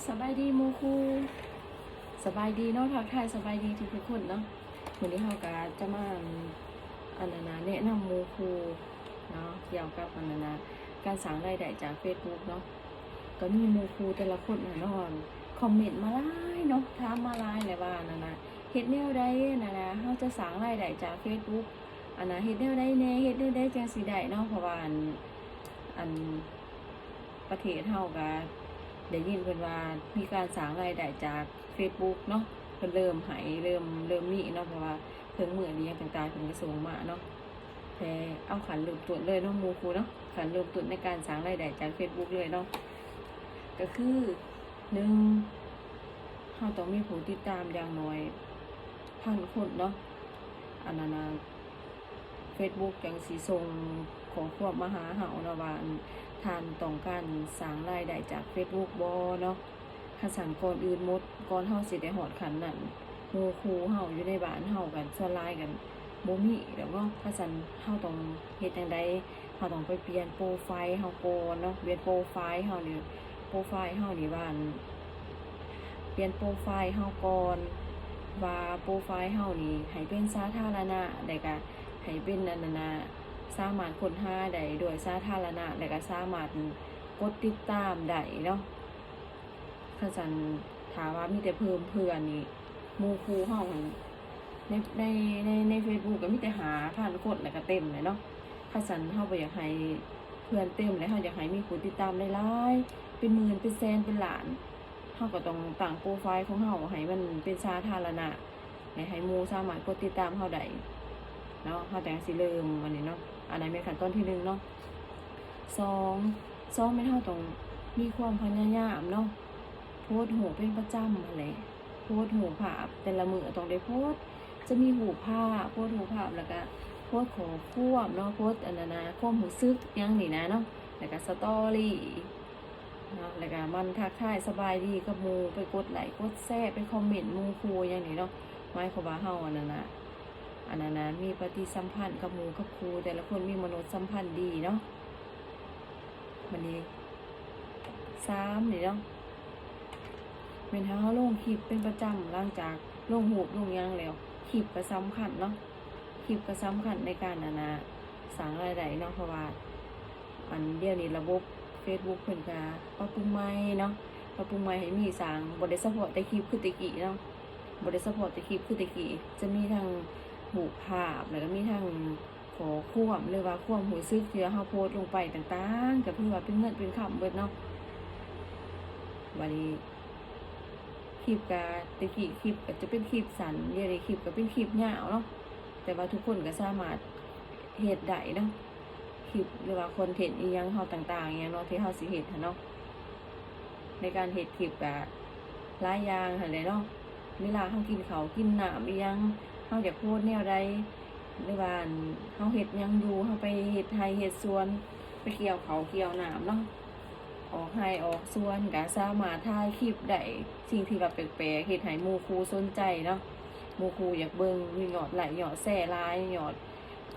ສະບາຍດີໝູ່ຄູ່ ສະບາຍດີເນາະ ທັກທາຍສະບາຍດີທຸກໆຄົນເນາະ. ມື້ນີ້ເຮົາກະຈະມາ ອັນ ອັນນັ້ນນະ ແນະນຳໝູ່ຄູ່ເນາະ ກ່ຽວກັບ ອັນນັ້ນນະ ການສ້າງລາຍໄດ້ຈາກເຟສບຸກເນາະ. ກະມີໝູ່ຄູ່ແຕ່ລະຄົນນະເນາະ ຄອມເມັນມາຫຼາຍເນາະ ຖາມມາຫຼາຍແຫຼະວ່າ ອັນນັ້ນນະ ເຮັດແນວໃດ ອັນນັ້ນນະ ເຮົາຈະສ້າງລາຍໄດ້ຈາກເຟສບຸກ ອັນນະ ເຮັດແນວໃດແດ່ ເຮັດແນວໃດຈັ່ງຊິໄດ້ເນາະ. ເພາະວ່າ ອັນ ອັນ ປະເທດເຮົາກະໄດ້ຍິນເພິ່ນວ່າມີການສ້າງລາຍໄດ້ຈາກເຟສບຸກເນາະ ເພິ່ນເລີ່ມໃຫ້ ເລີ່ມ ເລີ່ມມີເນາະ ເພາະວ່າເຄື່ອງມືອີ່ຫຍັງຕ່າງໆ ເພິ່ນກະສົ່ງມາເນາະ. ແຕ່ເອົາຂັ້ນເລີ່ມຕົ້ນເລີຍເນາະໝູ່ຄູ່ເນາະ ຂັ້ນເລີ່ມຕົ້ນໃນການສ້າງລາຍໄດ້ຈາກເຟສບຸກເລີຍເນາະ ກະຄື ໜຶ່ງ ເຮົາຕ້ອງມີຜູ້ຕິດຕາມຢ່າງໜ້ອຍພັນຄົນເນາະ ອັນນັ້ນນະ ເຟສບຸກຈັ່ງຊິສົ່ງຂໍ້ຄວາມມາຫາເຮົາເນາະວ່າ ອັນ ທ່ານຕ້ອງການສ້າງລາຍໄດ້ຈາກເຟສບຸກບໍ່ເນາະ. ຄັນຊັ້ນກ່ອນອື່ນໝົດ ກ່ອນເຮົາຊິໄດ້ຮອດຂັ້ນນັ້ນ ໝູ່ຄູ່ເຮົາຢູ່ໃນບ້ານເຮົາກະສ່ວນຫຼາຍກະບໍ່ມີດອກເນາະ. ຄັນຊັ້ນເຮົາຕ້ອງເຮັດຈັ່ງໃດ? ເຮົາຕ້ອງໄປປ່ຽນໂປຣໄຟເຮົາກ່ອນເນາະ ປ່ຽນໂປຣໄຟເຮົານີ້ ໂປຣໄຟເຮົານີ້ວ່າ ປ່ຽນໂປຣໄຟເຮົາກ່ອນ ວ່າໂປຣໄຟເຮົານີ້ໃຫ້ເປັນສາທາລະນະ ແລ້ວກະໃຫ້ເປັນ ອັນນັ້ນນະ ສາມາດຄົ້ນຫາໄດ້ໂດຍສາທາລະນະ ແລ້ວກະສາມາດກົດຕິດຕາມໄດ້ເນາະ. ຄັນຊັ້ນ ຖ້າວ່າມີແຕ່ເພີ່ມເພື່ອນນີ້ ໝູ່ຄູ່ເຮົາຫັ້ນ ໃນ ໃນ ໃນ ໃນເຟສບຸກກະມີແຕ່ຫ້າພັນຄົນ ແລ້ວກະເຕັມແລ້ວເນາະ. ຄັນຊັ້ນເຮົາບໍ່ຢາກໃຫ້ເພື່ອນເຕັມ ແລະ ເຮົາຢາກໃຫ້ມີຜູ້ຕິດຕາມຫຼາຍໆ ເປັນໝື່ນ ເປັນແສນ ເປັນລ້ານ ເຮົາກະຕ້ອງຕັ້ງໂປຣໄຟຂອງເຮົາໃຫ້ມັນເປັນສາທາລະນະ ແລະ ໃຫ້ໝູ່ສາມາດກົດຕິດຕາມເຮົາໄດ້ເນາະ. ເຮົາຈັ່ງຊິເລີ່ມອັນນີ້ເນາະ ອັນນັ້ນແມ່ນຂັ້ນຕອນທີໜຶ່ງເນາະ. ສອງ ສອງແມ່ນເຮົາຕ້ອງມີຄວາມພະຍາຍາມເນາະ ໂພສຮູບເປັນປະຈຳຫັ້ນແຫຼະ ໂພສຮູບພາບ ແຕ່ລະມື້ຕ້ອງໄດ້ໂພສ ຈະມີຮູບພາບ ໂພສຮູບພາບ ແລ້ວກະໂພສຂໍ້ຄວາມເນາະ ໂພສ ອັນນັ້ນນະ ຄວາມຮູ້ສຶກຫຍັງນີ້ນະເນາະ ແລ້ວກະສະຕໍຣີເນາະ ແລ້ວກະໝັ່ນທັກທາຍສະບາຍດີກັບໝູ່ ໄປກົດໄລ້ກົດແຊ ໄປຄອມເມັນໝູ່ຄູ່ຫຍັງນີ້ເນາະ. ໝາຍຄວາມວ່າເຮົາ ອັນນັ້ນນະ ອັນນັ້ນນະ ມີປະຕິສຳພັນກັບໝູ່ກັບຄູ່ ແຕ່ລະຄົນມີມະນຸດສຳພັນດີເນາະ. ບາດນີ້ ສາມນີ້ເນາະ ແມ່ນຖ້າເຮົາລົງຄລິບເປັນປະຈຳ ຫຼັງຈາກລົງຮູບລົງຫຍັງແລ້ວ ຄລິບກະສຳຄັນເນາະ ຄລິບກະສຳຄັນໃນການ ອັນນະ ສ້າງລາຍໄດ້ເນາະ. ເພາະວ່າ ອັນ ດຽວນີ້ລະບົບເຟສບຸກເພິ່ນກະປັບປຸງໃໝ່ເນາະ ປັບປຸງໃໝ່ໃຫ້ມີສ້າງ ບໍ່ໄດ້ສະເພາະແຕ່ຄລິບຄືແຕ່ກີ້ເນາະ ບໍ່ໄດ້ສະເພາະແຕ່ຄລິບຄືແຕ່ກີ້ ຈະມີທັງຮູບພາບ ແລ້ວກະມີທັງ ຂໍ້ຄວາມ ຫຼືວ່າຄວາມຮູ້ສຶກທີ່ວ່າເຮົາໂພສລົງໄປຕ່າງໆ ກະຖືວ່າເປັນເງິນເປັນຄຳເບິດເນາະ. ບາດນີ້ ຄລິບກະ ແຕ່ກີ້ຄລິບກະຈະເປັນຄລິບສັ້ນ ດຽວນີ້ຄລິບກະເປັນຄລິບຍາວເນາະ ແຕ່ວ່າທຸກຄົນກະສາມາດເຮັດໄດ້ເນາະ ຄລິບ ຫຼືວ່າຄອນເທັນອີ່ຫຍັງເຮົາຕ່າງໆ ອີ່ຫຍັງເນາະ ທີ່ເຮົາຊິເຮັດຫັ້ນເນາະ. ໃນການເຮັດຄລິບກະຫຼາຍຢ່າງຫັ້ນແຫຼະເນາະ ເວລາເຮົາກິນເຂົ້າກິນນ້ຳອີ່ຫຍັງ ເຮົາຢາກໂພສແນວໃດ ຫຼືວ່າ ອັນ ເຮົາເຮັດຫຍັງຢູ່ ເຮົາໄປເຮັດໄຮ່ເຮັດສວນ ໄປກ່ຽວເຂົ້າກ່ຽວນ້ຳເນາະ ອອກໄຮ່ອອກສວນ ກະສາມາດຖ່າຍຄລິບໄດ້ ສິ່ງທີ່ວ່າແປກໆ ເຮັດໃຫ້ໝູ່ຄູ່ສົນໃຈເນາະ ໝູ່ຄູ່ຢາກເບິ່ງ ມີຍອດໄລ້ຍອດແຊຫຼາຍ ຍອດ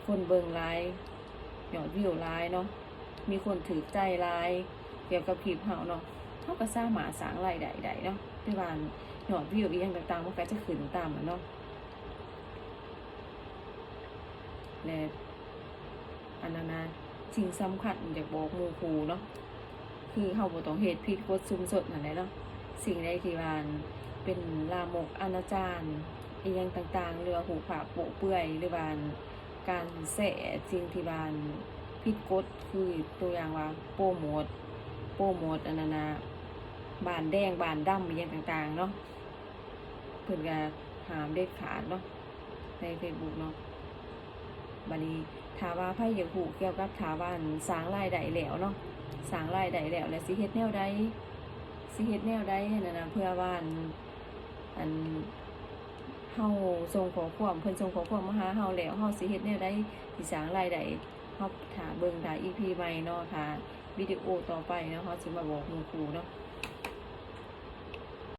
ຄົນເບິ່ງຫຼາຍ ຍອດວິວຫຼາຍເນາະ ມີຄົນຖືກໃຈຫຼາຍກ່ຽວກັບຄລິບເຮົາເນາະ ເຮົາກະສາມາດສ້າງລາຍໄດ້ໄດ້ເນາະ ແຕ່ວ່າຍອດວິວອີ່ຫຍັງຕ່າງໆ ມັນກະຈະຂຶ້ນຕາມຫັ້ນເນາະ. ແລະ ອັນນັ້ນນະ ສິ່ງສຳຄັນຢາກບອກໝູ່ຄູ່ເນາະ ຄືເຮົາບໍ່ຕ້ອງເຮັດຜິດກົດຊຸມຊົນຫັ້ນແຫຼະເນາະ ສິ່ງໃດທີ່ວ່າເປັນລາມົກອະນາຈານອີ່ຫຍັງຕ່າງໆ ຫຼືວ່າຮູບພາບໂປ້ເປື່ອຍ ຫຼືວ່າ ການແຊສິ່ງທີ່ວ່າຜິດກົດ ຄືຕົວຢ່າງວ່າໂປຣໂມດ ໂປຣໂມດອັນນັ້ນນະ ບ້ານແດງບ້ານດຳອີ່ຫຍັງຕ່າງໆເນາະ ເພິ່ນກະຫ້າມເດັດຂາດເນາະ ໃນເຟສບຸກເນາະ. ບາດນີ້ ຖ້າວ່າໃຜຢາກຮູ້ກ່ຽວກັບ ຖ້າວ່າ ອັນ ສ້າງລາຍໄດ້ແລ້ວເນາະ ສ້າງລາຍໄດ້ແລ້ວ ແລ້ວຊິເຮັດແນວໃດ ຊິເຮັດແນວໃດຫັ້ນນະ ເພື່ອວ່າ ອັນ ອັນ ເຮົາສົ່ງຂໍ້ຄວາມ ເພິ່ນສົ່ງຂໍ້ຄວາມມາຫາເຮົາແລ້ວ ເຮົາຊິເຮັດແນວໃດຊິສ້າງລາຍໄດ້ ເຮົາຖ້າເບິ່ງຖ້າອີພີໃໝ່ເນາະ ຖ້າວິດີໂອຕໍ່ໄປເນາະ ເຮົາຊິມາບອກໝູ່ຄູ່ເນາະ.